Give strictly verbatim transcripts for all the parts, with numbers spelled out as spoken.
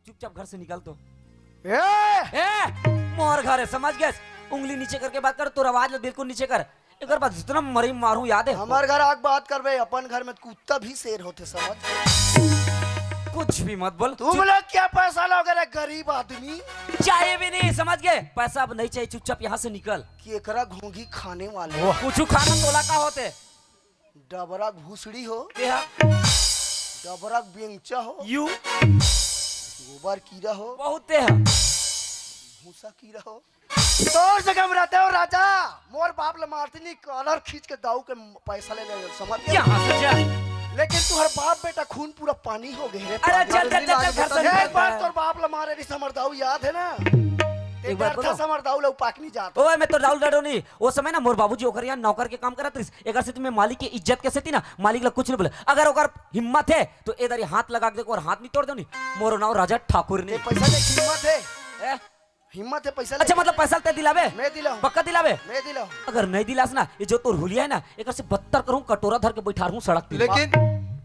चुपचाप घर से निकल तो। ए! ए! मोर घर है, समझ गए? उंगली नीचे करके बात कर, तोर आवाज ला बिल्कुल नीचे कर। एक बार जितना मरी मारूं, याद है? हमार घर आग बात करबे, अपन घर में कुत्ता भी शेर होते, समझ? कुछ भी मत बोल। तुम लोग क्या पैसा लोगे रे गरीब आदमी? चाहिए भी नहीं, समझ गए? पैसा अब नहीं चाहिए, चुपचाप यहाँ से निकल। कि एकरा घोंघी खाने वाले। कुछ खाना तोला का होते? डबरा भूसड़ी हो। के हा? डबरा बेंगचा हो। यू। गोबर कीड़ा हो। बहुते हा। भूसा कीड़ा हो। तोर जगह में रहते हो राजा, मोर बाप ला मारती नहीं, कॉलर खींच के दाऊ के पैसा ले ले, समझ गए? यहाँ से जा। लेकिन तुहर बाप बेटा खून पूरा पानी हो गए रे। अरे चल, चल, चल, चल, घर से एक निकल। बार तोर बाप ला मारे रही हमर दाऊ, याद है ना? एक बार बोलो। हमर दाऊ ला उपाक नहीं जात। ओए, मैं तो दाऊ डरो नहीं। वो समय ना मोर बाबूजी ओकर यहाँ नौकर के काम करत रहिस। एकर सेती मैं मालिक के इज्जत के सेती ना, मालिक ला कुछ नहीं बोले। अगर ओकर हिम्मत है तो ए दरी हाथ लगा के देखो और हाथ नहीं तोड़ दो नहीं। मोरो नाव राजा ठाकुर नहीं। पैसा दे, हिम्मत है। ए? हिम्मत है पैसा अच्छा, लेके? मतलब पैसा ते दिलावे? मैं दिलाऊं। पक्का दिलावे? मैं दिलाऊं। अगर नहीं दिलास ना, ये जो तोर हुलिया है ना, एकर से बदतर करूं, कटोरा धर के बैठारूं सड़क पे। लेकिन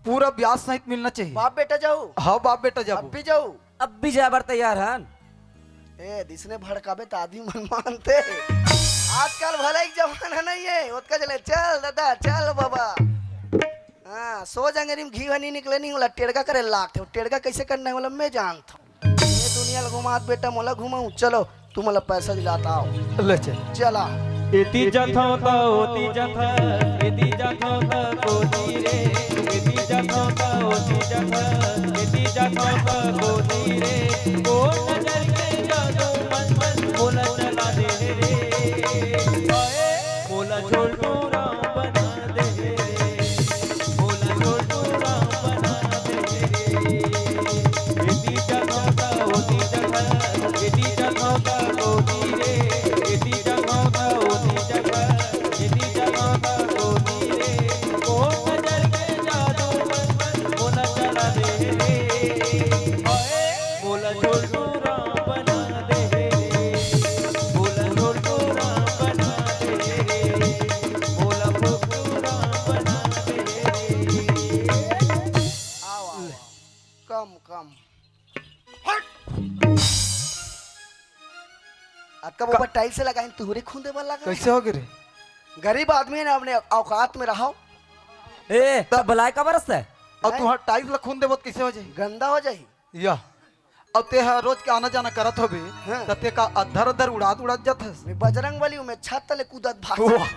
पूरा ब्याज सहित मिलना चाहिए। बाप बेटा जाऊ। हाँ, बाप बेटा जाऊ। अब भी जाऊ। अब भी जाए बर तैयार हन। ए, दिसने भड़काबे त आदमी मन मानते। आजकल भला एक जमाना नहीं है, ओतका चले, चल दादा, चल बाबा। हाँ, सो जंगरी में घी नहीं निकले नहीं, ओला टेड़गा करे लागथे। टेड़गा कैसे करना है, ओला मैं जानता हूँ। ये दुनिया ल घुमात बेटा, मोला घुमाऊं। चलो, तुम मोला पैसा दिलाता हो। ले चल। चला। एती जाथव त ओती जाथव, एती जाथव त ओती रे, एती जाथव त ओती जाथव, एती जाथव त ओती रे। ओ नजर के जादू मन मन मोला चला दे रे। ओए, मोला छोटू राम बना दे रे। आओ, आओ, आओ। कम, कम। हट। अक्का बाबा टाइल्स लगा है, तुहरे खूंदे वाला लगा है। कैसे हो गे रे? गरीब आदमी है ना, अपने औकात में रहो। ए, तब बलाय का बरस है? और तुहार टाइल्स ला खूंदे बहुत कैसे हो जाए? गंदा हो जाए। या। अब ते हा रोज के आना जाना करत होबे, हाँ। त ते का अधर अधर उड़ात उड़ात जाथस। मैं बजरंग बली हूँ, मैं छत तले कूदत भाग वाह।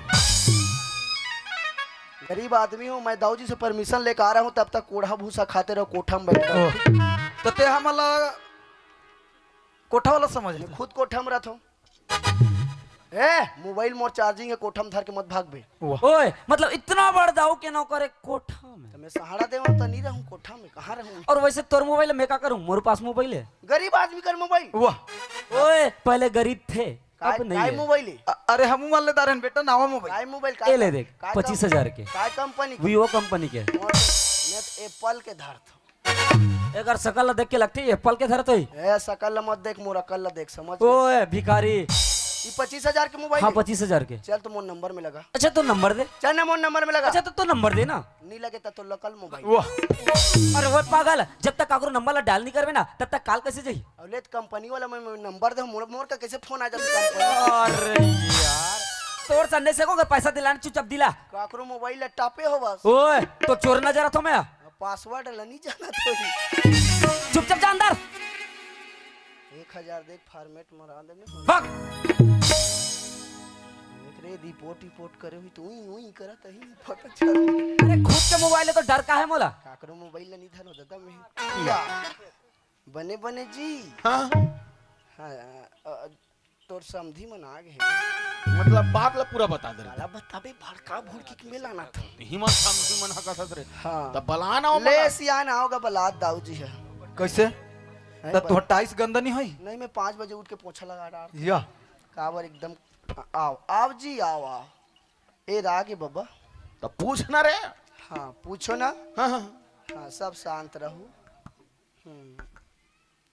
गरीब आदमी हूँ, मैं दाऊ जी से परमिशन लेकर आ रहा हूँ, तब तक कोढ़ा भूसा खाते रहो, कोठा में बैठ रहो। ओह। त ते हमला कोठा वाला समझ मैं ले। खुद कोठा में रहता हूँ। ए, मोबाइल मोर चार्जिंग है, कोठा में धर के मत भागबे। वाह। ओए, मतलब इतना बड़ दाऊ के नौकर एक कोठा में? तो मैं सहारा देवा तो नहीं रहूं कोठा में, कहाँ रहूं? और वैसे तोर मोबाइल है, मैं का करूं? मोर पास मोबाइल है। गरीब आदमी कर मोबाइल। वाह। ओए, पहले गरीब थे, अब नहीं है। मोबाइल है? अ-, अरे हमू मान ले दारन बेटा, नावा मोबाइल। काय मोबाइल? ए ले देख, पच्चीस हजार के। काय कंपनी के? Vivo कंपनी के। मैं तो एप्पल के धरत हूँ। एकर शकल ला देख के लगथे एप्पल के धरत होही। ए, शकल ला मत देख, मोर अकल ला देख, समझ ओए, भिखारी। ई पच्चीस हजार के मोबाइल हाँ, है? पच्चीस हजार के। चल, तो मोर नंबर में लगा। अच्छा, तो नंबर दे। चल ना, मोर नंबर में लगा। अच्छा, तो, तो नंबर दे ना। नहीं लगे, तो, तो लकल मोबाइल। वाह। अरे, ओए पागल, जब तक काकरो नंबर ला डायल नहीं करबे ना, तब तक काल कैसे जाही? अब ले, तो कंपनी वाला में, में नंबर दे, मोर, मोर का कैसे फोन आ जाता कंपनी? अरे यार, तोर संदेश को अगर पैसा दिलाना, चुपचाप दिला। काकरो मोबाइल ला टापे हो बस। ओए, तो चोर नजर आथो मैं। पासवर्ड ला नहीं जाना तो ही। चुपचाप जा अंदर। एक हजार देख, फॉर्मेट मरा दे ने। भाग। देख रे, रिपोर्ट, रिपोर्ट करे हुई तो उई, उई करत ही, पता चल। अरे, खुद के मोबाइल है तो डर का है मोला? काकरो मोबाइल ला नहीं धरो दादा मैं। या। बने, बने जी। हाँ। हाँ, अ, तोर समधी मन आ गे हे। मतलब बात ला पूरा बता दे रे। काला बताबे, भड़का भुड़की के मेला ना था। हिमन समधी मन हकत हस रे। हाँ। तब बला ना ओ ले मला। सियान आओगा बलात दाऊ जी है। कैसे? हैं, तब बल- तुहार टाइस गंदा नहीं होई? नहीं, मैं पाँच बजे उठ के पोछा लगा डार। या। काबर एकदम, आओ, आओ जी, आओ, आओ। ए, रा गे बाबा। तब पूछ ना रे। हाँ, पूछो ना। हाँ, हाँ। हाँ, सब शांत रहू। हम्म।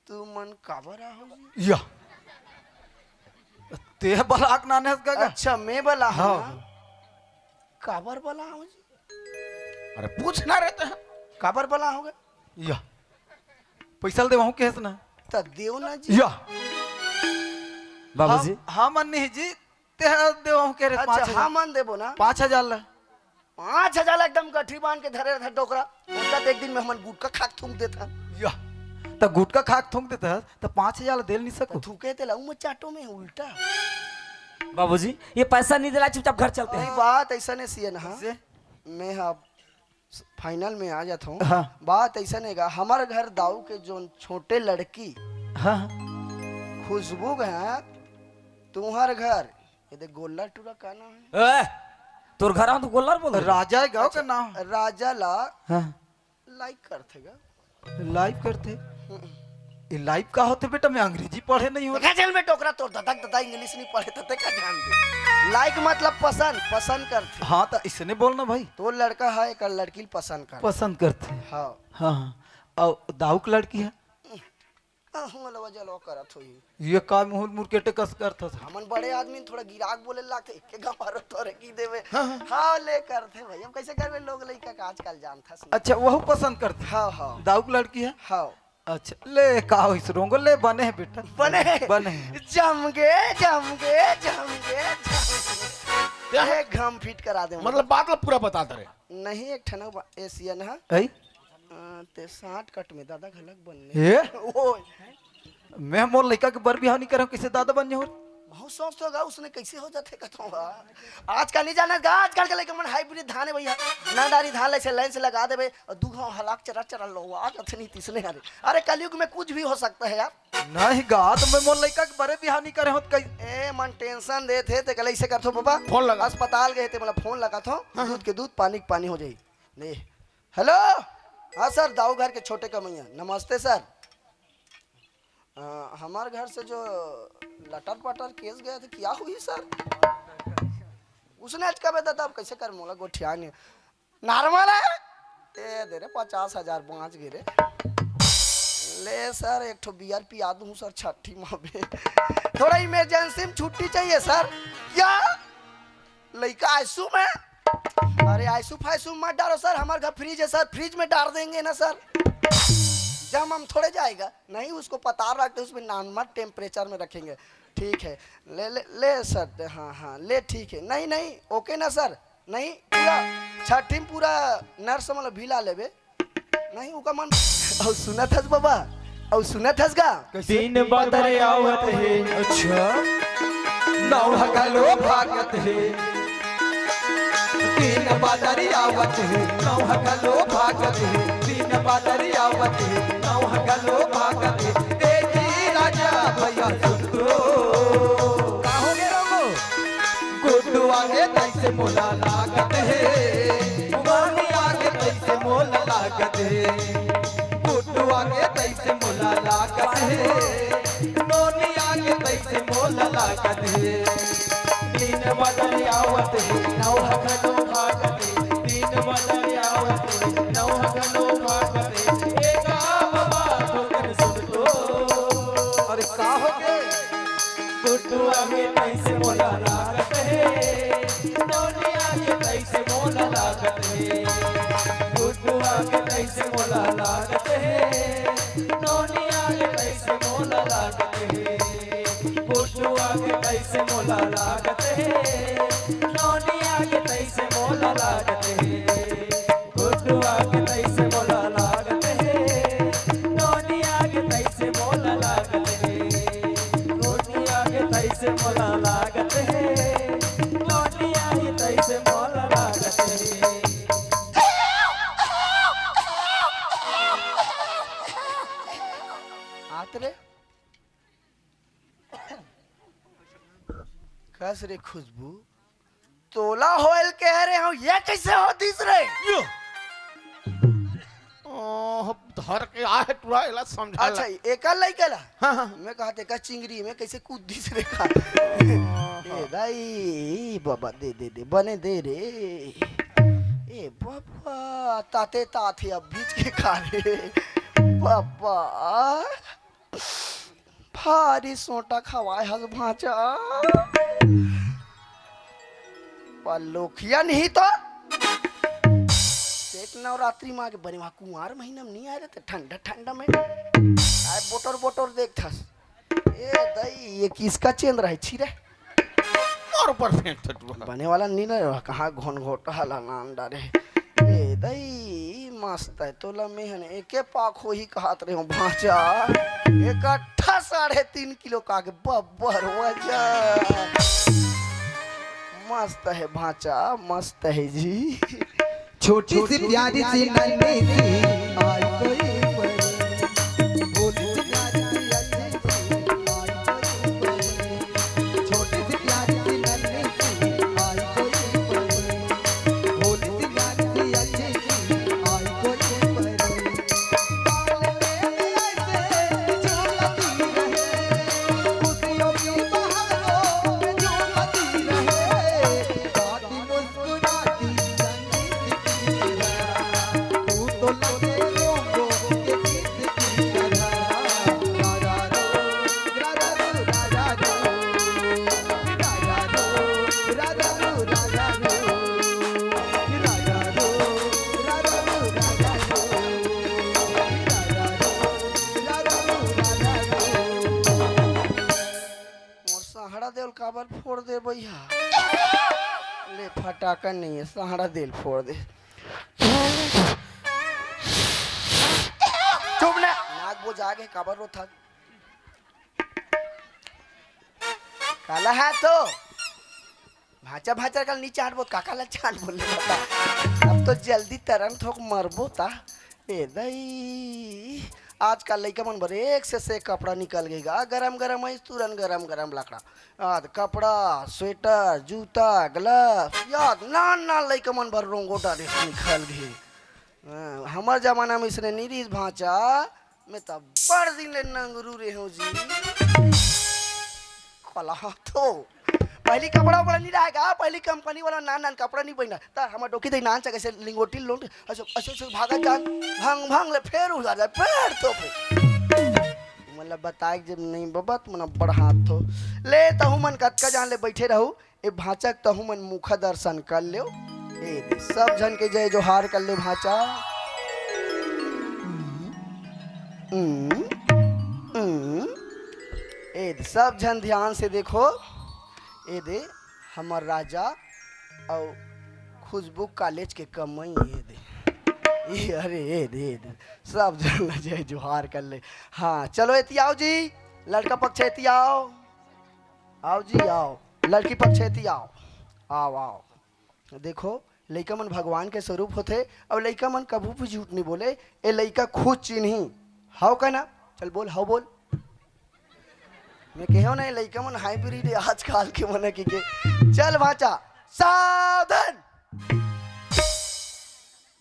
तू मन काबर आहो जी? या। ते बलाक नाने हस का? अच्छा, मैं बला हूँ हाँ। ना? काबर बला हो जी? अरे पूछ ना रे ते। काबर बला होगे? या। पैसा ल देवाहूँ केस ना। त देव ना जी। या। बाबूजी। हम, हमन नहीं जी, तेह देव हम कह रहे अच्छा, पाँच हजार। हमन देबो ना। पाँच हजार ला। पाँच हजार ला एकदम गठी बांध के धरे रहता डोकरा। ओकर त एक दिन में हमन गुटखा खाक थूक देता। या। त गुटखा खाक थूक देता, त पाँच हजार ला देल नहीं सको। थूके ते लाऊ मैं चाटो में उल्टा। बाबूजी, ये पैसा नहीं दिला, चुपचाप घर चलते हैं। बात ऐसा नहीं सियन हा। से? मैं हा फाइनल में आ जाता हूँ। हाँ। बात ऐसा नहीं गा, हमारे घर दाऊ के जोन छोटे लड़की हाँ। खुशबू गा, तुम्हार घर, ये देख गोल्ला टूरा का नाम है? ए, तोर घर हम तो गोल्लर बोल रहे। राजा है गाँव का अच्छा, नाम। राजा ला हाँ। लाइक करथे गा। लाइव करथे। ये लाइव का होथे बेटा? मैं अंग्रेजी पढ़े नहीं हो। देखा जेल में डोकरा तोर ददक ददा इंग्लिश नहीं पढ़े त ते का जान दे। लाइक मतलब पसंद, पसंद करथे। हाँ, त इसने बोलना भाई। तोर लड़का है, एक लड़की ल पसंद कर। पसंद करथे। हाँ। हाँ, हाँ। अउ दाऊ के लड़की है? हाँ, हूँ लवा जलवा करत होही। ये का मुहुल मुरकेटे कस करथस? हमन बड़े आदमी थोड़ा गिराक बोले लागथे, एके गमारो तोरे की देवे। हाँ, हाँ। हाँ, ले करथे भाई, हम कैसे करबे, लोग लइका का आजकल जानथस नहीं। अच्छा, वहू पसंद करथे? हाँ, हाँ। दाऊ के लड़की है? हाँ। अच्छा, ले का होइस रोंगो, ले बने है बेटा। बने है। बने है। जम गे, जम गे, जम गे, जम गे। क्या? एक घम फिट करा दे। मतलब बात ला पूरा बता दे रे। नहीं, एक ठन बा-, एशियन है। ऐ? हाँ, ते साठ कट में दादा घलक बनने। ए? ओए। मैं मोर लइका के बर बिहाव नहीं करहूँ, कैसे दादा बन जाहूँ? बहुत सोच तो गा, उसने कैसे हो जाथे कथों गा। आजकल नहीं जानत गा, आजकल के लइका मन हाइब्रिड धान है भैया। ना डारी धान लइसे लाइन से लगा देबे, और दू घाव हलाक चरा चरा लोवा कथनी तीसने हरे। अरे कलयुग में कुछ भी हो सकता है यार। नहीं गा, त मैं मोर लइका के बरे बिहाव नहीं करे होत कई। ए, मन टेंशन देथे, ते कल ऐसे करथो बाबा। फोन लगा। अस्पताल गए ते, मतलब फोन लगाथो, हाँ, हाँ। दूध के दूध, पानी के पानी हो जाई। ले। हेलो। हाँ सर, दाऊ घर के छोटे कमैया। नमस्ते सर। अ, हमार घर से जो लटर पटर केस गया था, क्या हुई सर? उसने आज कबे दादा, अब कैसे कर मोला गोठिया ने? नॉर्मल है? ए दे रे, पचास हजार बाँच गे रे। ले सर, एक ठो बियर पिया दूँ सर, छट्ठी में बे। थोड़ा इमरजेंसी में छुट्टी चाहिए सर। क्या? लइका आइसू में? अरे आइसू फाइसू मत डालो सर, हमारे घर फ्रिज है सर, फ्रिज में डाल देंगे ना सर। जम हम थोड़े जाएगा। नहीं, उसको पता रखते, उसमें नॉर्मल टेम्परेचर में रखेंगे। ठीक है, ले, ले, ले सर, हाँ, हाँ, ले, ठीक है। नहीं, नहीं, ओके ना सर? नहीं, पूरा छठी में पूरा नर्स मन ला भी ला लेबे। नहीं, उका मन, अउ सुनत हस बाबा, अउ सुनत हस गा? कैसे? दिन बदर आवत हे। अच्छा। नौहा घलो भागत हे। दिन बदर आवत हे, नौहा घलो भागत हे। दिन बदर आवत हे, नौहा घलो भागत हे। ए जी राजा भैया सुन तो। का हो गे रंगो? गुड्डू आगे तैसे मोला लागत हे, मोनी आगे तैसे मोला लागत हे। गुड्डू आगे तैसे मोला लागत हे, मोनी आगे तैसे मोला लागत हे। दिन बदर आवत हे, नौहा घलो भागत हे। दिन बदर आवत हे, नौहा घलो भागत हे। ए गा बाबा थोकन सुन तो। अरे का हो गे? गुड्डू आगे तैसे मोला लागत हे, नोनी आगे तैसे मोला लागत हे। गुड्डू आगे तैसे मोला लागत हे, नोनी आगे तैसे मोला लागत हे। गुड्डू आगे तैसे मोला लागत हे, नोनी आगे तैसे मोला लागत हे। गुड्डू आगे तैसे मोला लागत हे, नोनी आगे तैसे मोला लागत हे। नोनी आगे तैसे मोला लागत हे, नोनी आगे तैसे मोला लागत हे। आत रे। कस रे खुशबू, तोला होयल कह रहे हो, ये कैसे हो दिस रे? यो। ओह, धर के आहे टुरा, एला समझा अच्छा, ला। एकर लइका ला? हाँ, हाँ। मैं कहा, तेका चिंगरी में कैसे कूद दिस रे का? ए दाई, बाबा, दे, दे, दे, बने दे रे। ए बाबा, ताते तात हे अब बीच के खा रे। बाबा। भारी सोटा खवाए हस भांचा। पर लोखिया नहीं तो। ते नवरात्रि में आके बने, वहाँ कुंवार महीना में नहीं आए रहते, ठंडा ठंडा में आए बोटर बोटर देखथस। ए दई, ये किसका चेंद रहे छी रे? मोर ऊपर फेंक थटुआ। बने वाला नहीं ना रहा, कहाँ घोन घोटा हला नान डारे। ए दई, मस्त है तोला मेहन एके पाक होही कहत रहे हो भांचा। इकट्ठा साढ़े तीन किलो का के बब्बर वजन। मस्त है भांचा, मस्त है जी। छोटी सी प्यारी सी नन्ही सी आई कोई परदेसी। भोली सी प्यारी सी अच्छी सी आई कोई परदेसी। छोटी सी प्यारी सी नन्ही सी आई कोई परदेसी। भोली सी प्यारी सी अच्छी सी आई कोई परदेसी। मोर सहाड़ा देवल काबर फोड़ दे भैया? ले, फटाका नहीं है, सहाड़ा देवल फोड़ दे। चुप ना, नाक बोझा के काबर रोथा? काला है तो भांचा भांचा कल नी चाट बोल, काका ला चाट बोल ले बता। अब तो जल्दी तरन थोक मरबो ता। ए दई, आजकल लइका मन बर एक से से कपड़ा निकल गई गा, गरम गरम है तुरंत गरम गरम लकड़ा। याद कपड़ा, स्वेटर, जूता, ग्लव्स, याद नान नान लइका मन बर रोंगो डारे निकल गए। हाँ, हमर जमाना में इसने नी रिहिस भांचा, मैं तो बड़ दिन ले नंगरू रहे हूँ जी। कला तो पहली कपड़ा उपड़ा नहीं रहेगा, पहली कंपनी वाला नान नान कपड़ा नहीं पहना। त हमर डोकी दे नान से कैसे लिंगोटी लोट, ऐसे, ऐसे, ऐसे भागा जान, भंग, भंग ले फेर उधर जाए, फेर तो पे। मतलब बताए जब नहीं बबा, तुमन बड़ हाथ हो। ले तहु मन कतका जान ले बैठे रहू, ए भांचा के तहु मन मुखा दर्शन कर लेव। ए दे, सब झन के जय जोहार कर ले भांचा। हम्म, हम्म, हम्म। ए दे, सब झन ध्यान से देखो। ए दे, हमर राजा अउ खुशबू कॉलेज के कमई, ए दे। ए, अरे, ए दे, ए दे। सब झन ला जय जोहार कर ले। हाँ, चलो एती आओ जी, लड़का पक्ष एती आओ। आओ जी, आओ। लड़की पक्ष एती आओ। आओ, आओ। देखो, लइका मन भगवान के स्वरूप होथे, अउ लइका मन कभू भी झूठ नहीं बोले। ए लइका खुद चिन्ही। हव का ना? चल बोल, हव बोल। मैं कहो ना, ए लइका मन हाइब्रिड है आजकल के मन के, के। चल भांचा, सावधान।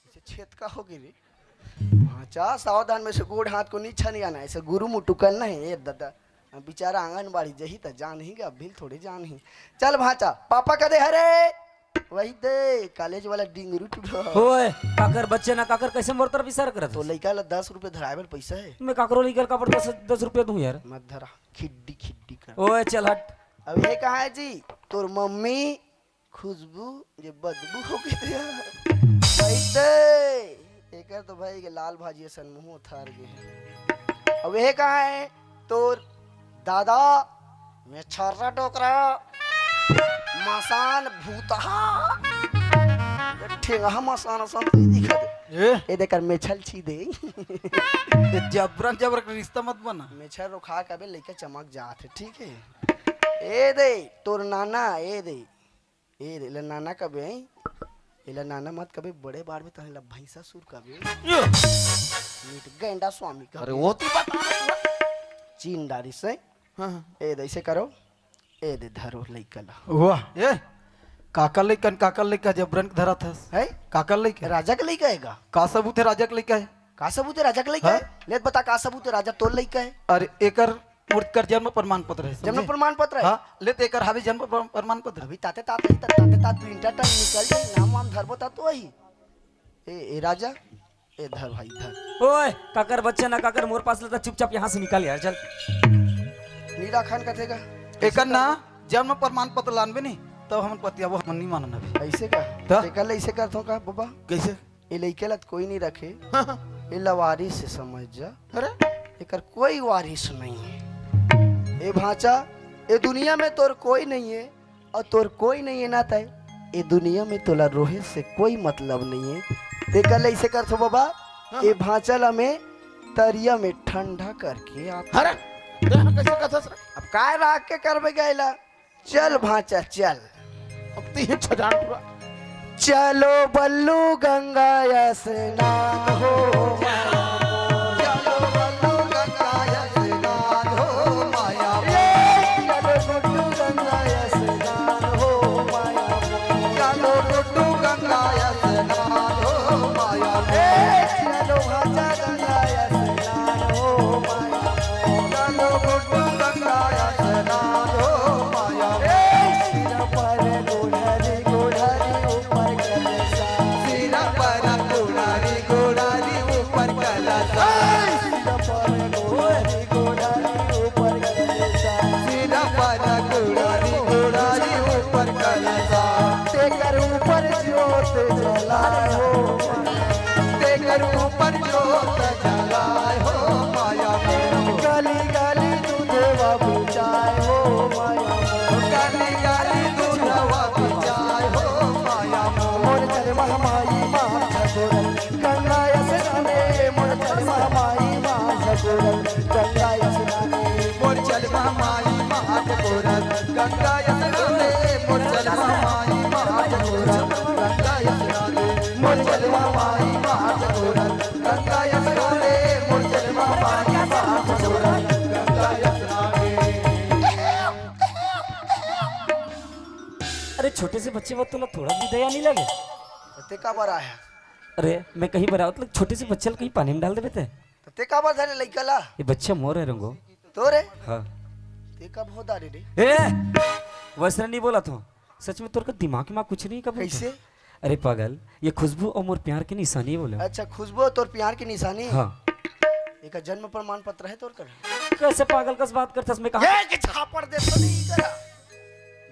इसे छेद का हो गई रे? भांचा, सावधान में से गोड़ हाथ को नीचा नहीं आना, ऐसे गुरु मुटु करना है, ए दादा। बेचारा आंगनबाड़ी जही त जान ही गा, अभी थोड़े जान ही। चल भांचा, पापा कदे हरे? वही दे, कॉलेज वाला डिंगरू टूटा। ओए, काकर बच्चे ना काकर, कैसे मोर तरफ इशारा करत तो हस? लइका ला दस रुपये धराए बर पैसा है। मैं काकरो लइका ला काबर दस, दस रुपये दूं यार? मत धरा, खिड्डी खिड्डी कर। ओए, चल हट। अब ये कहाँ है जी? तोर मम्मी खुशबू, ये बदबू हो गई यार। भाई दे, एकर तो भाई के लाल भाजी असन मुंह उथार गए है। अब ये कहाँ है? तोर दादा, मैं छर्रा डोकरा, मसान भूतहा, ये ठेंगहा मसान असन तो नहीं दिखा दे। ए? ए देकर मेछल छी दे। ए जबरन जबर के रिश्ता मत बना। मेछल रोखा कबे लइका चमक जात है, ठीक है? ए दे, तोर नाना, ए दे। ए दे, एला नाना कबे, हैं? एला नाना मत कबे, बड़े बार में तहन ला भैंसा सुर कबे। यो। मीट गैंडा स्वामी कबे। अरे वो तो बता। चीन डारी से। हाँ, हाँ। ए दे, ऐसे करो। ए दे, धरो लइका ला। वाह। ए, काकर लइकन, काकर लइका जबरन के धरत हस। है? काकर लइका? राजा के लइका है का? का सबूत है राजा के लइका है? का सबूत है राजा के लइका हाँ? है? ले बता, का सबूत है राजा तोर लइका है? अरे, एकर मोर कर जन्म प्रमाण पत्र है, जन्म समझे? प्रमाण पत्र है? हाँ, ले तो एकर हावे जन्म प्र-, प्रमाण पत्र। अभी ताते तात ही, तात, ताते तात प्रिंटर टाइम निकल जाई, नाम वाम धरबो तात तो वही। ए, ए राजा, ए धर भाई, धर। ओए, काकर बच्चा ना काकर मोर पास लेता, चुपचाप यहाँ से निकल यार, चल। नीरा खान का थेगा? एकर ना जन्म प्रमाण पत्र लानबे नहीं, तब हमन पतियाबो, हमन नहीं मानन अभी। ऐसे का? त? एकर ले ऐसे करथों का, बाबा? कैसे? ए लइका ला त कोई नहीं रखे। हाँ, हाँ। ए लवारिस से समझ जा। अरे? एकर कोई वारिस नहीं है। ए भांचा, ए दुनिया में तोर कोई नहीं है, और तोर कोई नहीं है ना तय, ए दुनिया में तोला रोहे से कोई मतलब नहीं है। तेकर ले ऐसे करथो बाबा, हाँ। ए भांचा ला में तरिया में ठंडा करके आता। अरे, देख कैसे कथस रे? अब काय राख के करबे गैला? चल भांचा, चल। अब तीन छजान पूरा। चलो बल्लू गंगा स्नान हो। चलो बल्लू गंगा स्नान हो माया। चलो गुड्डू गंगा स्नान हो माया। चलो गुड्डू गंगा स्नान हो माया। चलो भांचा गंगा स्नान हो माया। चलो गुड्डू गंगा स्नान हो माया। सिर पर गोढ़री, गोढ़री ऊपर कलसा। सिर पर गोढ़री, गोढ़री ऊपर कलसा। सिर पर गोढ़री, गोढ़री ऊपर कलसा। सिर पर गोढ़री, गोढ़री ऊपर कलसा। तेकर ऊपर जोत जलाए हो। तेकर ऊपर जोत जलाए हो माया मोर। गाली गाली दूधवा बुझाए हो माया मोर। गाली गाली दूधवा बुझाए हो माया मोर। मोर चल महामाई माँ झगोरन गंगा स्नाने। मोर चल महामाई माँ झगोरन गंगा स्नाने। मोर चल महामाई माँ झगोरन गंगा स्नाने। मोर चल महामाई माँ झगोरन गंगा स्नाने। मोर चल महामाई माँ झगोरन गंगा स्नाने। मोर चल महामाई माँ झगोरन गंगा स्नाने। अरे छोटे से बच्चे बर तोला थोड़ा भी दया नहीं लगे? ते काबर आया? अरे मैं कहीं बर आवत, छोटे से बच्चे ला कहीं पानी में डाल देबे ते। तो ते काबर धरे लइका ला? ये बच्चा मोर है रंगो। तोर है? हाँ। ते कब हो दारे रे? ए, वैसे नहीं बोला था। सच में तोर का दिमाग में कुछ नहीं कब? कैसे? अरे पागल, ये खुशबू और मोर प्यार की निशानी है बोले। अच्छा, खुशबू और तोर प्यार की निशानी? हाँ। एकर जन्म प्रमाण पत्र है तोर कर? कैसे पागल कस बात करथस? मैं कहा ये के झापड़ दे तो नहीं करा।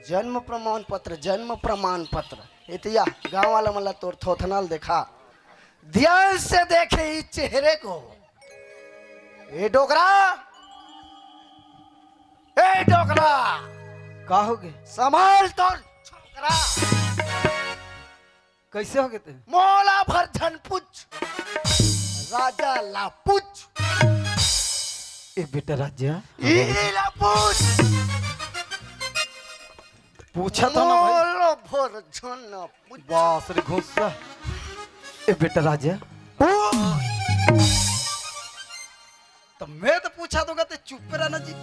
जन्म प्रमाण पत्र, जन्म प्रमाण पत्र। ए तो या गांव वाला मन ला तोर थोथना ल देखा। ध्यान से देखे इस चेहरे को। ए डोकरा, ए डोकरा, का हो गे? संभाल तोर छोकरा। कैसे हो गे ते? मोला भर झन पूछ, राजा ला पूछ। ए बेटा राजा। ई ला पूछ। पूछा था ना भाई। मोला भर झन पूछ। बास रे घुस्सा। ए बेटा राजा। पूछ। तो मैं तो पूछा दूंगा, ते चुप रहना जी।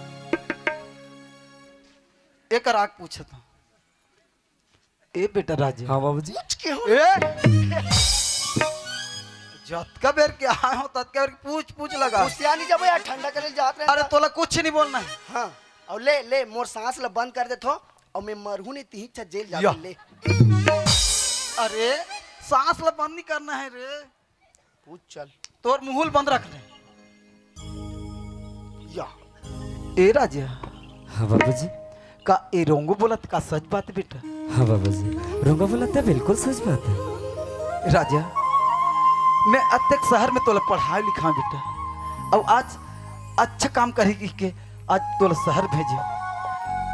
एक राग पूछा था। ए बेटा राजा। हाँ बाबूजी। पूछ के हो? ए! जतका बेर के आए हो, ततका बेर के पूछ, पूछ लगा। कुसियानी जब यार ठंडा करे जात रहे अरे, ना। तोला कुछ नहीं बोलना है। हाँ, और ले, ले, मोर सांस ला बंद कर देथो, और मैं मरहूं नहीं, तिही छत जेल जाबे या। ले। अरे, सांस ला बंद नहीं करना है रे। पूछ चल। तोर मुहुल बंद रख ले। या। ए राजा। हाँ बाबूजी। का ए रोंगो बोलत का सच बात बेटा? हाँ बाबूजी, रोंगो बोलत है, बिल्कुल सच बात है। राजा, मैं अतेक शहर में तोला पढ़ाए लिखाए बेटा, और आज अच्छा काम करे के आज तोला शहर भेजे,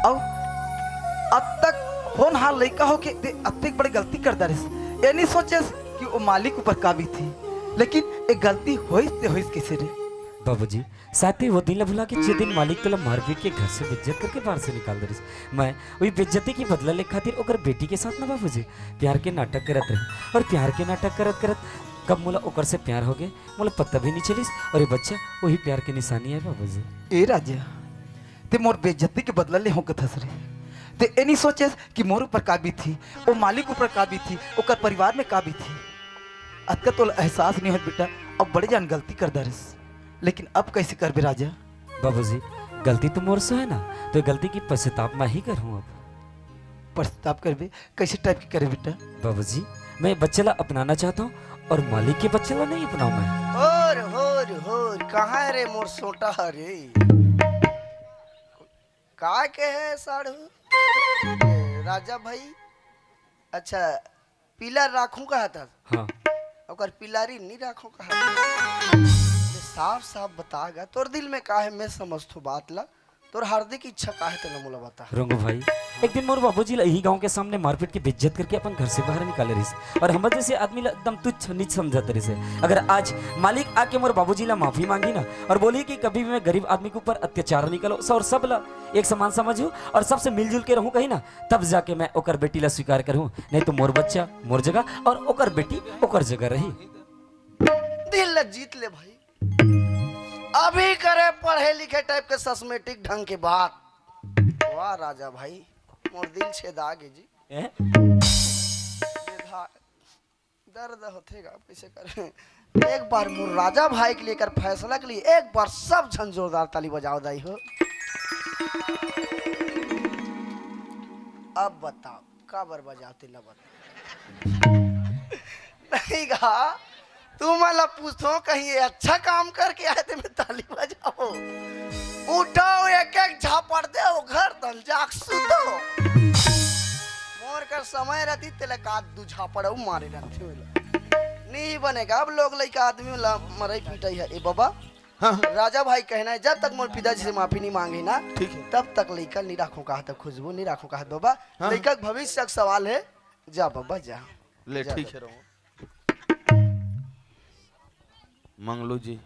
और अतेक होनहार लइका हो के ते अतेक बड़े गलती कर डारिस। ए नहीं सोचेस कि वो मालिक ऊपर का बीती, लेकिन एक गलती होइस ते होइस कैसे रे? बाबूजी, शायद वो दिन ला भुला के, जे दिन मालिक तोला मारपीट के घर से बेइज्जत करके बाहर से निकाल दे रहिस। मैं वही बेइज्जती के बदला ले खातिर ओकर बेटी के साथ ना बाबूजी प्यार के नाटक करत रहे, और प्यार के नाटक करत करत कब मोला ओकर से प्यार हो गए, मोला पता भी नहीं चलिस, और ये बच्चा वही प्यार के निशानी है बाबूजी। ए राजा, ते मोर बेइज्जती के बदला ले हो कथस रे। ते ए नहीं सोचेस कि मोर ऊपर का बीती, ओ मालिक ऊपर का बीती, ओकर परिवार में का बीती। अतका तोला एहसास नहीं होत बेटा, अब बड़े जान गलती कर डारिस, लेकिन अब कैसे करबे राजा? बाबूजी, गलती तो मोर से है ना, तो गलती की पश्चाताप मैं ही करूँ अब। पश्चाताप करबे? कैसे टाइप की करे बेटा? बाबूजी, मैं बच्चे ला अपनाना चाहता हूँ और मालिक के बच्चे ला नहीं अपनाऊँ मैं। होर, होर, होर, कहाँ है रे मोर सोटा हरे? का के है साढ़ू? ए, राजा भाई, अच्छा, पीला राखू कहा था? हाँ। अब ओकर पिलारी नी राखो कहा। ये साफ साफ बता गा, तोर दिल में का है, मैं समझथो बात ला। तोर हार्दिक इच्छा का है, तेला मोला बता। रंगू भाई, एक दिन मोर बाबूजी ला इही गांव के सामने मारपीट के बेइज्जत करके अपन घर से बाहर निकाले रहिस, और हमर जैसे आदमी ला एकदम तुच्छ नीच समझत रहिस। अगर आज मालिक आके मोर बाबूजी ला माफी मांगी ना, और बोली कि कभी भी मैं गरीब आदमी के ऊपर अत्याचार नहीं करो, और सब ला एक समान समझू और सबसे मिलजुल के रहूं कहीं ना, तब जाके मैं ओकर बेटी ला स्वीकार करूं, नहीं तो मोर बच्चा मोर जगह और ओकर बेटी ओकर जगह रही। दिल ला जीत ले भाई, अभी करे पढ़े लिखे टाइप के सस्मेटिक ढंग के बात। वाह राजा भाई, मोर दिल छेदा गे जी। ए? छेदा, दर्द होथे गा, कैसे करे? एक बार मोर राजा भाई के लिए कर फैसला के लिए एक बार सब झन जोरदार ताली बजाओ दाई हो। अब बताओ, काबर बजाओ, तेला बताओ। नहीं गा, तुमन ला पूछथों, कहीं ये अच्छा काम करके आए ते मैं ताली बजाओ। उठाओ, एक एक झापड़ दे, वो घर तन जाक सुतो। मोर कर समय रहती, तेला का दू झापड़ अउ मारे रहते हो। नहीं बनेगा, अब लोग लइका आदमी ला मरई पीटई है। ए बाबा, हाँ, हाँ। राजा भाई कहना है, जब तक मोर पिताजी से माफी नहीं मांगे ना, ठीक है। तब तक लइका नहीं राखो कहा, तब खुशबू नहीं राखो कहा बाबा। हाँ। लइका के भविष्य का सवाल है, जा बाबा जा। ले, जा ठीक बाबा। है, रहो। मंगलू जी,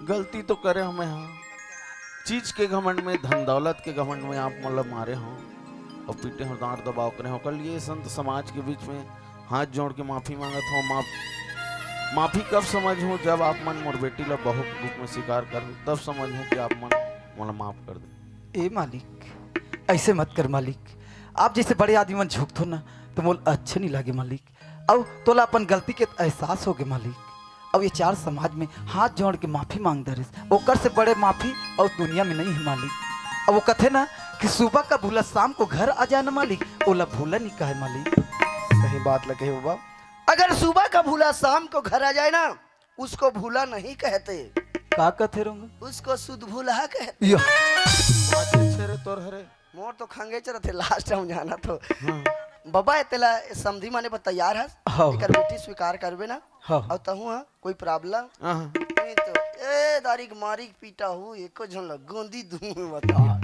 गलती तो करे हमें, हाँ, चीज के घमंड में, धन दौलत के घमंड में आप मन ला मारे हो और पीटे हो, दांत दबाव करे हो। कल ये संत समाज के बीच में हाथ जोड़ के माफी मांगत हो। माफ, माफी कब समझ हूँ, जब आप मन मोर बेटी ला बहू के रूप में स्वीकार कर, तब समझ हूँ कि आप मन मोला माफ कर दे। ए मालिक, ऐसे मत कर मालिक। आप जैसे बड़े आदमी मन झुकथो ना, तो मोला अच्छे नहीं लागे मालिक। अउ तोला अपन गलती के एहसास होगे मालिक। अउ ये चार समाज में हाथ जोड़ के माफी मांग दरिस, ओकर से बड़े माफी अउ दुनिया में नहीं है मालिक। अब वो कथे ना कि सुबह का भूला शाम को घर आ जाए ना मालिक, ओला भूला नहीं कहे मालिक। सही बात लगे बाबा, अगर सुबह का भूला शाम को घर आ जाए ना, उसको भूला नहीं कहते। का कथे रंगू? उसको सुध भूला कहते। या। बात अच्छे रे तोर हरे। मोर तो खंगे चरत हे, last हम जाना तो। हाँ। बाबा, ए तेला समधी माने पर तैयार हस? हाँ। एकर बेटी स्वीकार करबे ना? हाँ। अउ तहूँ हा, कोई problem? हाँ, हाँ। नहीं तो, ए, दारी के मारी के पीटा हूँ, एको झन ला गोंदी दूँ बता।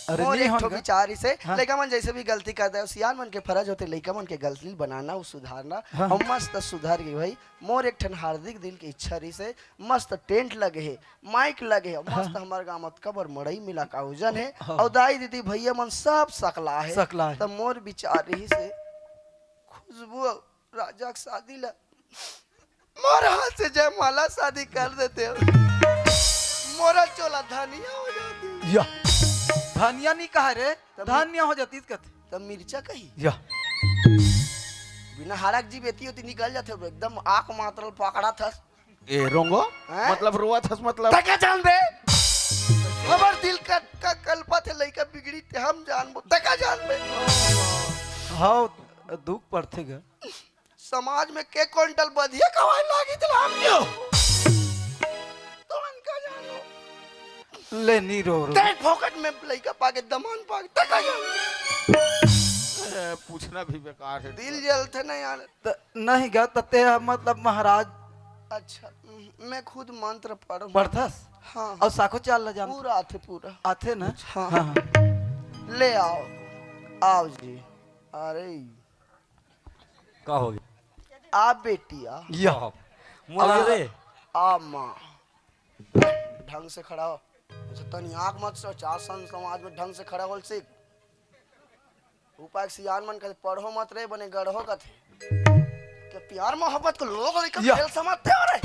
अरे मोर नहीं एक ठो होगा। विचार इसे, हाँ। लइका मन जैसे भी गलती कर दे, सियान मन के फर्ज होथे, लइका मन के गलती बनाना, उ सुधारना। हाँ। हम मस्त सुधर गए भाई। मोर एक ठन हार्दिक दिल के इच्छा रहिस हे, मस्त tent लगे हे, mic लगे हे, मस्त हाँ। हमर गाँव म कबर मड़ई मिला का आयोजन हे, हाँ। अउ दाई दीदी भैया मन सब सकला हे। सकला हे। त मोर विचार रहिस हे, खुशबू अउ राजा के शादी ला मोर हाथ से जयमाला शादी कर देते हो, मोरा चोला धनिया हो जाती। या, धनिया नहीं कहा रे, तब धनिया हो जाती कथे। तब मिर्चा कही। या। बिना हाड़क जी बेती होती निकल जाते हो, एकदम आँख मातरल पकड़ा था। ए, रोंगो? हैं? मतलब रोआ थस मतलब? तै का जान बे? हमर दिल का, का कलपा थे लइका बिगड़ी ते हम जानबो। तै का जान बे? हाँ, दुख पड़थे गा। समाज में के क्विंटल बधिया कमाए लागी त हम क्यों? तुमन का जानो? ले नी रो रो। तेरे फोकट में लइका पाके दमान पाके, तै का जान? अरे, पूछना भी बेकार है। दिल जलथे ना यार। त, नहीं गा, त ते ह मतलब महाराज। अच्छा, मैं खुद मंत्र पढ़। पढ़थस? हाँ। अउ साखो चाल ल जानथस? पूरा आथे, पूरा। आथे ना? हाँ। हाँ, हाँ। ले आओ, आओ जी। अरे। का हो गया? आ बेटी, आ। या। मोला अरे। रे। आ माँ। ढंग से खड़ा हो। अच्छा, तनी आँख मत से, चार सन समाज में ढंग से खड़ा होल सीख। ऊपर एक सियान मन कथे, "पढ़ो मत रे, बने गढ़ो" कथे। के प्यार मोहब्बत को लोग लेकर या। खेल समझते हो रे?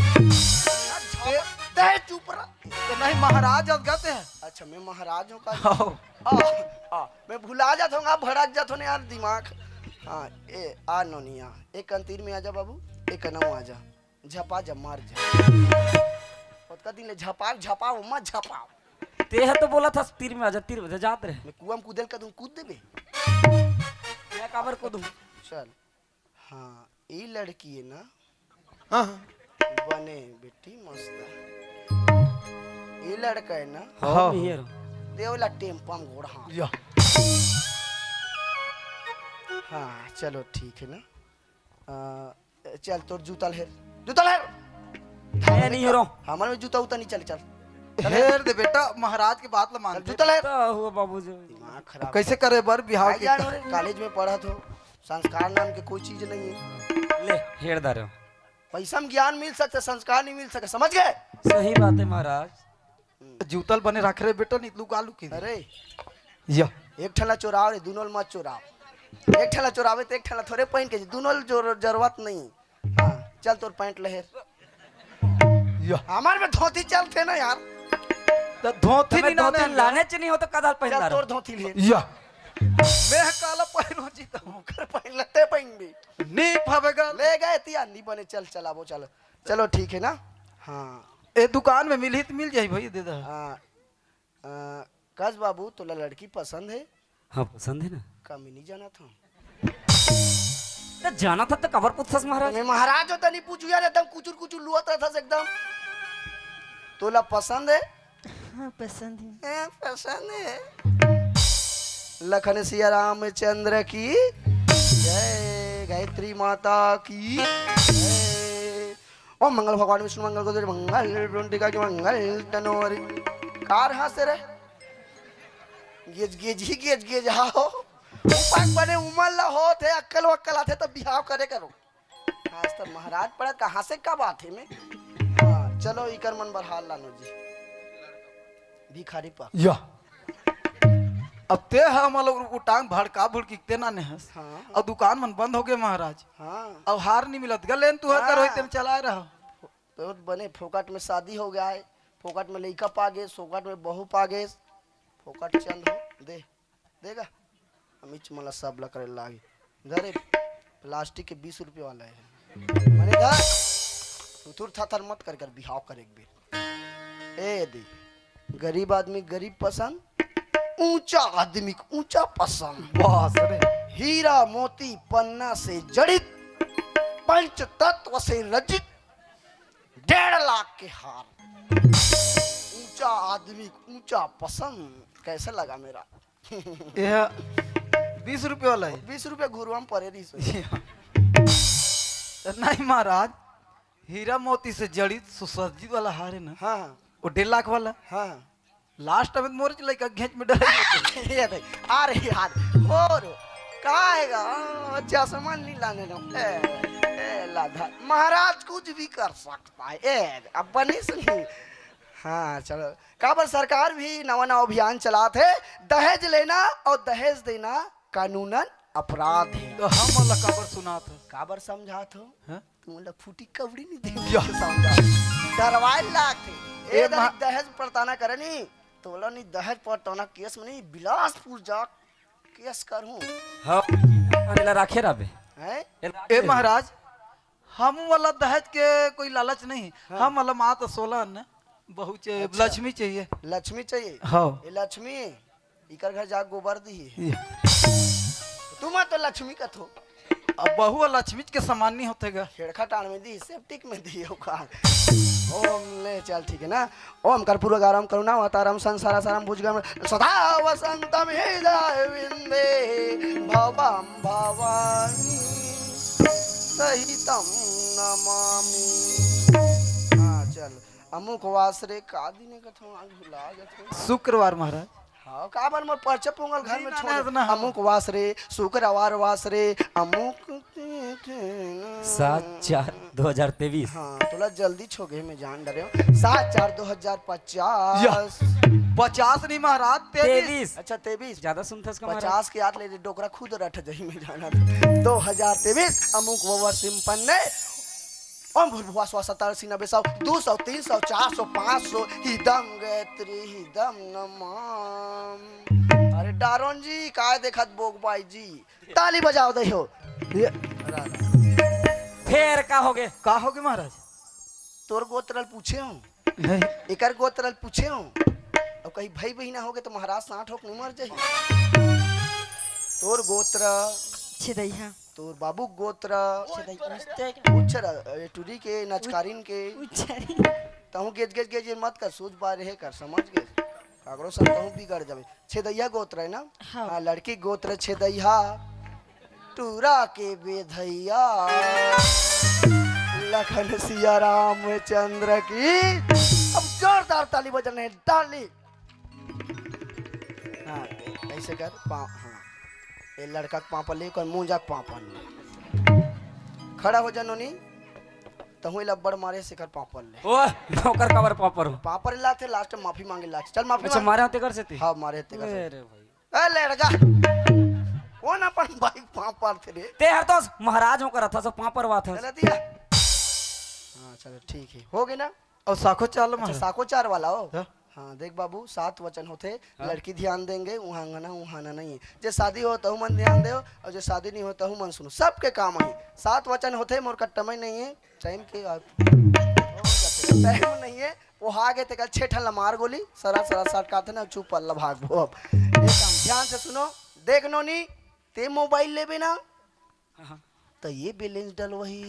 ते चुप रह। तो नहीं, महाराज अब कहते हैं। अच्छा, मैं महाराज हूँ का? आओ। आ, आ, मैं भुला जाता हूँ, आप भड़क जाता हूँ ना यार, दिमाग। हाँ, ए, आ नोनिया, एक कन तीर में आजा बाबू, एक कन आजा। झपा जा, मार जा। ओतका दिन ले झपार, झपाओ, मत झपाओ। ते ह तो बोला था, तीर में आजा, तीर में आजा, जात रहे। मैं कुआं में कूदे ल कदूं, कूद देबे। मैं काबर कूदूं? चल। हाँ, ई लड़की है ना? हाँ, हाँ। बने बेटी, मस्त है। ई लड़का है ना? हाँ, हाँ। ये रो। देवला टेम्पम घोड़ा। या। हाँ, चलो ठीक है ना। आ, चल, तोर जूता ल हेर, जूता ल हेर। ए, नहीं हेरो। हमर में जूता उता नहीं चले, चल। हेर दे बेटा, महाराज के बात ल मान। जूता ल हेर। का हुआ बाबूजी? दिमाग खराब। कैसे करे बर बिहाव भाई के? जान रे, कॉलेज में पढ़त हो, संस्कार नाम के कोई चीज नहीं है। ले, हेर दा रे। पैसा में ज्ञान मिल सकता, संस्कार नहीं मिल सकता, समझ गए? सही बात है महाराज। जूता ल बने रख रे बेटा, नहीं लुका लुकी। अरे, या। एक ठन ला चोराव रे, दुनो ल मत चोराव। एक ठन ला चोरावे त एक ठन ला थोरे पहिन के, दुनो ल जोर-, जरूरत नहीं। हाँ, चल तोर पैंट ल हेर। या। हमर में धोती चलथे ना यार। त धोती तमे नहीं धोती लाने। लाने च नहीं हो त कदाल पहिन चल ला तोर रहो। धोती ल हेर। या। मैं काला पहिनो जी त ओकर पहिन ल ते पहिन भी। नहीं भावेगा। ले गए तिया, नहीं बने, चल, चल, आबो, चल। चलो, ठीक है ना? हाँ। ए दुकान में मिलही त मिल जाही भाई, दे दा। हाँ। अ, कस बाबू, तोला लड़की पसंद है? हाँ, पसंद है ना। कमी नहीं जाना था। त जाना था त काबर पूछथस महाराज? मैं महाराज होता नहीं पूछू यार, एकदम कुचुर कुचुर लुअत रहथस एकदम। तोला पसंद है? हाँ, पसंद है। हाँ, पसंद है। लखन सिया रामचंद्र की जय, गायत्री माता की जय। ओम मंगल भगवान विष्णु मंगल गुरु मंगल ब्रह्म टीका की मंगल तनोर। कार हाँ से रे? गेज गेज ही गेज गेज, आओ। उपाक बने उमर ला होत है, अक्कल वक्कल आथे तब बिहाव करे करो। आज तक महाराज पड़ा, कहाँ से कब आथे में? हाँ, चलो इकर मन बर हाल लानो जी। भिखारी पा। या। अब ते हमला उ-, उटांग भड़का भुड़की ते ना नेहस। हाँ। अब दुकान मन बंद हो गए महाराज। हाँ। अब हार नहीं मिलत गा, लेन तू हर कर होई हाँ। तेम चलाए रहा। बहुत बने फोकट में शादी हो गया है, फोकट में लइका पा गे, फोकट में बहू पा गे, फोकट चंद हो दे, देगा। अमिच मला सब ला करे लागी। धरे, प्लास्टिक के बीस रुपये वाला है। मने धर, उथुर थाथर मत कर, कर बिहाव कर एक बेर। ए दे, गरीब आदमी गरीब पसंद, ऊंचा आदमी के ऊंचा पसंद। वाह सर। हीरा मोती पन्ना से जड़ित, पंच तत्व से रचित, डेढ़ लाख के हार। ऊंचा आदमी के ऊंचा पसंद। कैसे लगा मेरा? यह बीस रुपये वाला है। बीस रुपये घुरुआ में परे रही सो। नहीं महाराज, हीरा मोती से जड़ित सुसज्जित वाला हार है ना, हाँ, हाँ। वो डेढ़ लाख वाला। हाँ, हाँ। लास्ट में मोर लइका घेंच में डले। ये देख, अरे यार, और का है गा? चश्मा नहीं लाने दो। ए, ए, लाधा, महाराज कुछ भी कर सकता है। ए, अब बनी सुनी। हाँ, चलो। काबर सरकार भी नवा नवा अभियान चलात है, दहेज लेना और दहेज देना कानूनन अपराध है। तो हम ला काबर सुनात हो? काबर समझात हो? हाँ? तुमन ला फूटी कबड़ी नहीं दे या। समझा। डरवाए लागथे। ए ए दरी मा- दहेज पड़ताना करे नी, तोला नी दहेज पड़ताना केस में नी, बिलासपुर जा केस करहूँ। हाँ, एला राखे रहबे। हैं? एला ए राखे महाराज, हम वाला दहेज के कोई लालच नहीं। हाँ। हम वाला माँ तो सोलह न, बहू चाहिए, अच्छा। लक्ष्मी चाहिए। लक्ष्मी चाहिए? हाँ। ए लक्ष्मी, इकर घर जा गोबर दी। ये। तुम तो लक्ष्मी कथो। अब बहू लक्ष्मी के समान नहीं होथे गा। खेड़खा टाण में दी, सेप्टिक में दी ओका। ओम ले चल, ठीक है ना? ओम कर्पूर गारम करुणा वातारम संसार सारम भुजगम सदा वसंतम हृदय विंदे भवम भवानी सहितम नमामि। हाँ, चल। अमुक वासरे का दिन है कथो, आज भुला जाथे। शुक्रवार महाराज। हाँ, काबर मोर पर्चा पोंगल घर में नहीं, छोड़। नहीं, नहीं। अमुक वासरे, शुक्रवार वासरे, अमुक सात चार दो हजार तेईस। हाँ, तोला जल्दी छोगे में जान डरे हो। सात चार दो हजार पचास। या, पचास नहीं महाराज, तेईस। तेईस। अच्छा, तेईस। ज्यादा सुनथस का महाराज? पचास के याद ले ले, डोकरा खुद रट जही में जाना। दो हजार तेईस, अमुक वो सिंपन्ने। ओम भूर्भुवः स्वः सतर्षि नभेसौ, दू सौ, तीन सौ, चार सौ, पाँच सौ, हिदम गायत्री, हिदम नमः। अरे डारोन जी, काय देखत बोगबाई जी? ताली बजाव दे हो। ये, फेर का होगे? का होगे महाराज? तोर गोत्र ल पूछे हो? नहीं। एकर गोत्र ल पूछे हो? अउ कहीं भाई बहिना होगे तो महाराज साठ होक नहीं मर जाही। तोर गोत्र? छेदैहा। तोर बाबू गोत्र? छेदैहा। उच्चर, ए, टुरी के, नचकारिन के। उच्चरी। तहूँ गेज, गेज, गेज मत कर, सूझ बार रहे कर, समझ गे? काकरो संग तहूँ बिगड़ जाबे। छेदैहा गोत्र है ना? हाँ। हाँ, लड़की गोत्र छेदैहा। टूरा के बेधैया। लखन सिया रामचंद्र की। अब जोरदार ताली बजने डाली। हाँ, ऐसे कर, पाँव, हाँ। ये लड़का के पाँव पर ले, ओकर मुंजा के पाँव पर ले। खड़ा हो जा नोनी। तहूँ लब्बड़ मारे, सेकर पाँव पर ले। ओह, ओकर काबर पाँव पर हो? पाँव पर लाथे, last में माफी मांगे लाथे। चल, माफी अच्छा, मांग। मारे होते कर से ती? हाँ, मारे होते कर से। अरे भाई। ए, लड़का। कौन अपन भाई पाँव पर थे रे? ते हर तो महाराज हो कर था, सो पाँव पर बात है। चल दिया। हाँ, चलो, ठीक है। हो गए ना? और साखो चाल में अच्छा, है। साखो चार वाला हो? हाँ। हाँ, देख बाबू, सात वचन होथे, हाँ। लड़की ध्यान देंगे, उहांगना, उहाना नहीं है। जे शादी हो, तहु मन ध्यान देव, और जे शादी नहीं हो, तहु मन सुनो। सबके काम है। सात वचन होथे, मोर कट्टा में नहीं है, टाइम के आप। टाइम नहीं है, वो आगे ते कल छह ठन ला मार गोली, सरा, सरा, साट काथे ना, चुप पल्ला भागबो अब। एक काम, ध्यान से सुनो, देख नोनी, ते मोबाइल लेबे ना, हाँ। त ये बैलेंस डलवाही।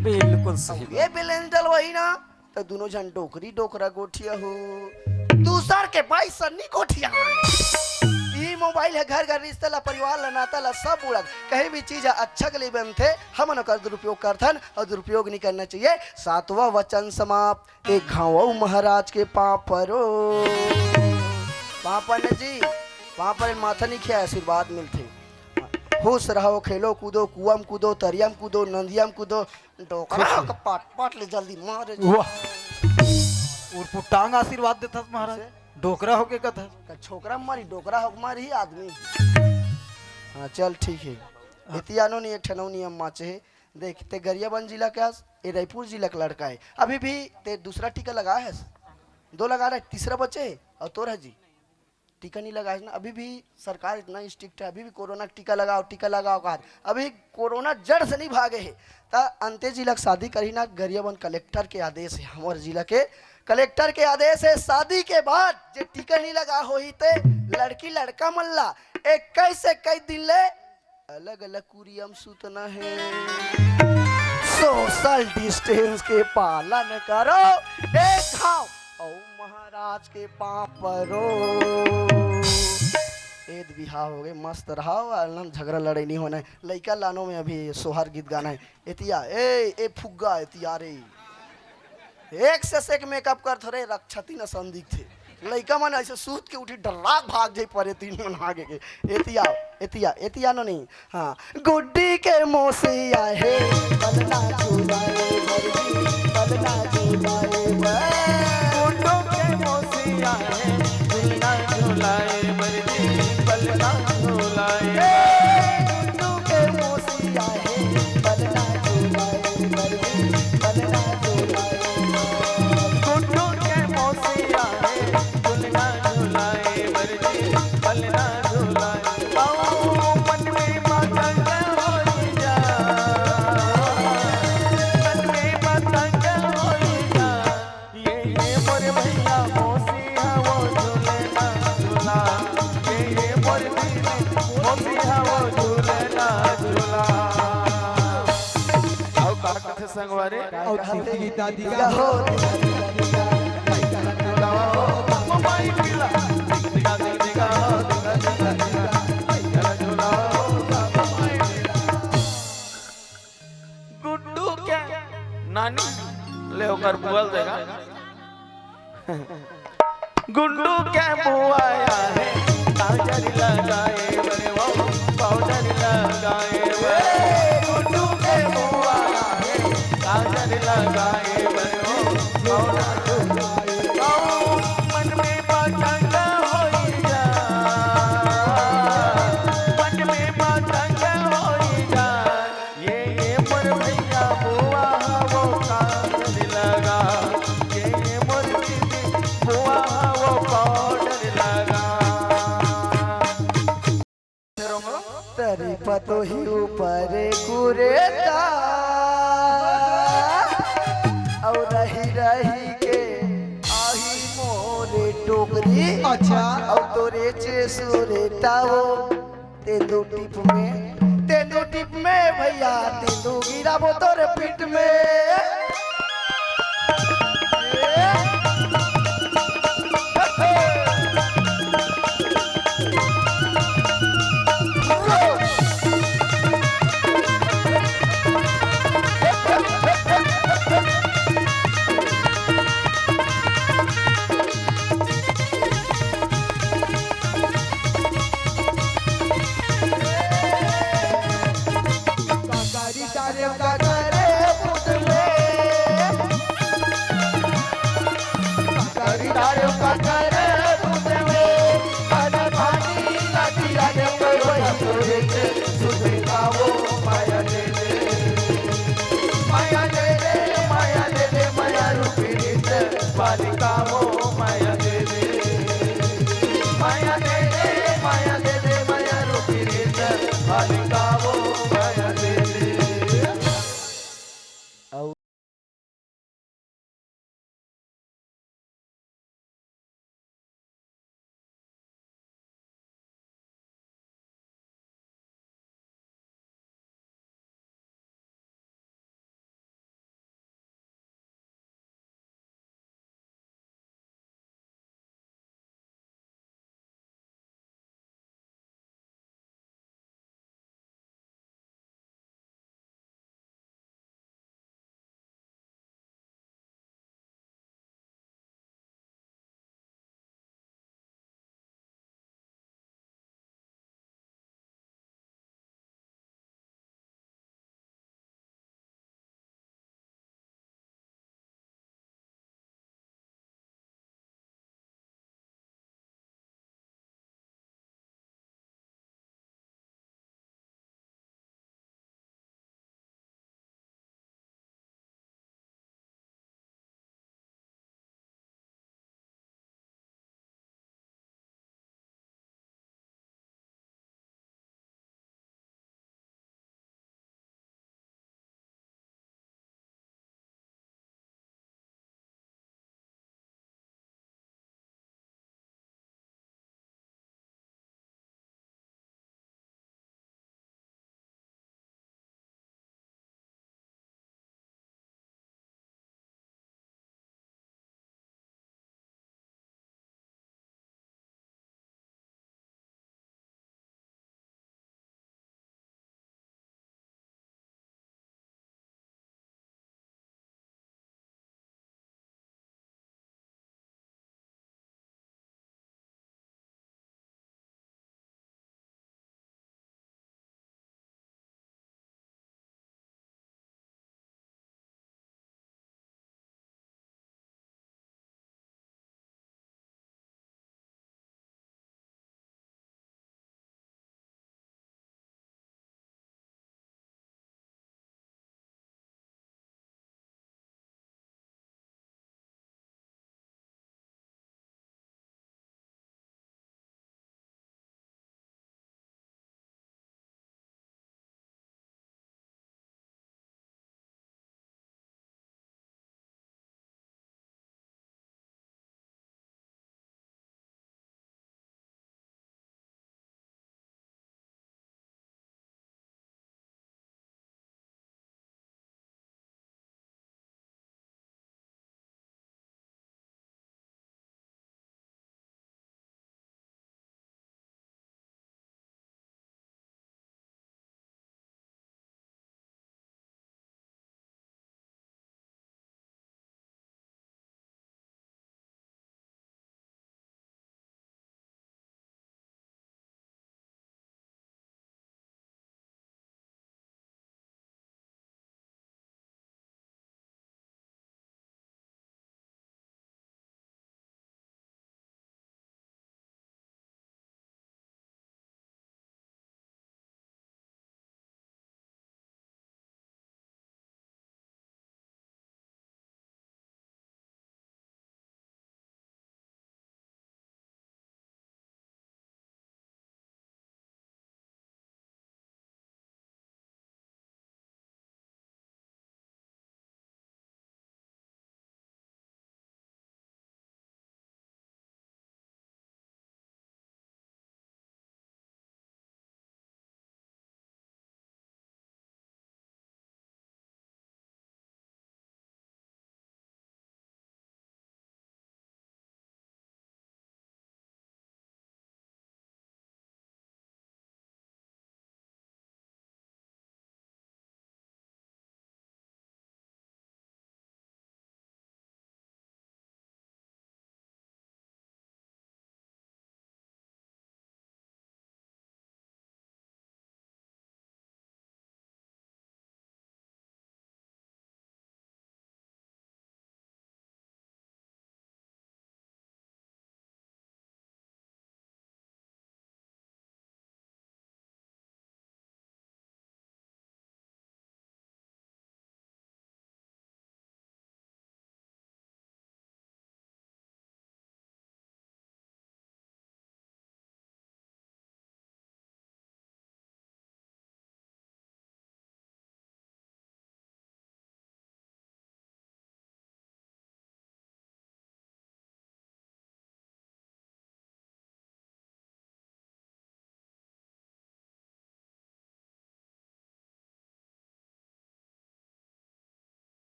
बिल्कुल सही अब बात। ये बैलेंस डलवाही ना, त दुनों झन डोकरी डोकरा गोठिया हो। दूसर के बाईस सन्नी गोठिया। ई मोबाइल है घर घर रिश्ता ला, परिवार ला, नाता ला सब उड़त। कहीं भी चीज है अच्छा के लिए बनथे, हमन ओकर दुरुपयोग करथन और दुरुपयोग नहीं करना चाहिए। सातवां वचन समाप्त। एक घाव महाराज के पाँव परो। पाँव पर जी, पाँव पर माथा नहीं खिया, आशीर्वाद मिलथे। खुश रहो, खेलो कूदो, कुआम कूदो, तरियम कूदो, नदियम कूदो, डोकरा खुश हो। के पाट पाट ले जल्दी मारे। वाह। उरपुटांग आशीर्वाद देथस महाराज। से? डोकरा होके कथस। का छोकरा मारी, डोकरा होके मारी आदमी। हाँ, चल ठीक है। हाँ। एतियानो नहीं, एक ठनौ नियम माचे है। देख, ते गरियाबंद जिला के आस, ये रायपुर जिला के लड़का है। अभी भी ते दूसरा टीका लगाए है, दो लगा रहे, तीसरा बचे है, और तोर है जी। टीका नहीं लगाए ना, अभी भी सरकार इतना स्ट्रिक्ट है, अभी भी कोरोना का टीका लगाओ, टीका लगाओ कहा। अभी कोरोना जड़ से नहीं भागे है। त अंते जिला के शादी करही ना, गरियाबंद कलेक्टर के आदेश है, हमारे जिला के कलेक्टर के आदेश है, शादी के बाद जे टीका नहीं लगा होही ते लड़की लड़का मन ला इक्कीस इक्कीस दिन ले अलग अलग कुरियम सुतना है। सोशल डिस्टेंस के पालन करो। एक घाव अउ महाराज के पाँव परो। एद बिहाव हो गए, मस्त रहा, अलम झगड़ा लड़ाई नहीं होना है। लइका लानो में अभी सोहर गीत गाना है। एतिया, ए, ए फुग्गा, एतिया रे। एक से एक मेकअप करत हो रे, रक्षाती न संदिग्ध थे। लइका मन ऐसे सूत के उठी, डर्राक भाग जाई परे तीन मन आगे के। एतिया, एतिया, एतिया नो नहीं। हाँ। गुड्डी के मौसी आहे, पलना झूलाए बरजी, पलना झूलाए बर। गुड्डू के मौसी आहे, झूलना झूलाए बरजी, पलना झूलाए। गुड्डू के मौसी आहे, पलना झूलाए बरजी, पलना झूलाए। गुड्डू के मौसी आहे, झूलना झूलाए बरजी, पलना झूलाए। बाऊ मन में मतंग होई जा, मन में मतंग होई जा। ये, ये मोर भैया मौसी हा वो झूलना झूला। ये, ये मोर दीदी मौसी हा वो झूलना झूला। अउ का कथे संगवारी? अउ दीदी, दादी का हो। गुड्डू के नानी ले ओकर बुआ ल देगा। गुड्डू के बुआ आहे, काजर लगाए बरे वो, पाउडर लगाए बरे। गुड्डू के बुआ आहे, काजर लगाए बरे वो, पाउडर लगाए बरे। मन में पतंग होई जा, मन में पतंग होई जा। ये, ये मोर भैया बुआ हा वो काजर लगा, ये, ये मोर दीदी बुआ हा वो पाउडर लगा। तरी पतोही ऊपर कुरेता, और रही रही के आही मोरे टोकरी। अच्छा। और तोरे चे सुरेता वो तेंदू टिप में, तेंदू टिप में भैया, तेंदू गिराबो तोरे पीठ में। सुधे का वो माया दे दे, माया दे दे, माया दे दे, माया रूपी नृत्य बालिका वो माया दे दे, माया दे दे, माया दे दे, माया रूपी नृत्य बालिका वो माया दे दे।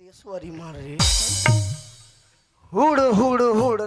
ईश्वरी मार रे। हुड़ हुड़ हुड़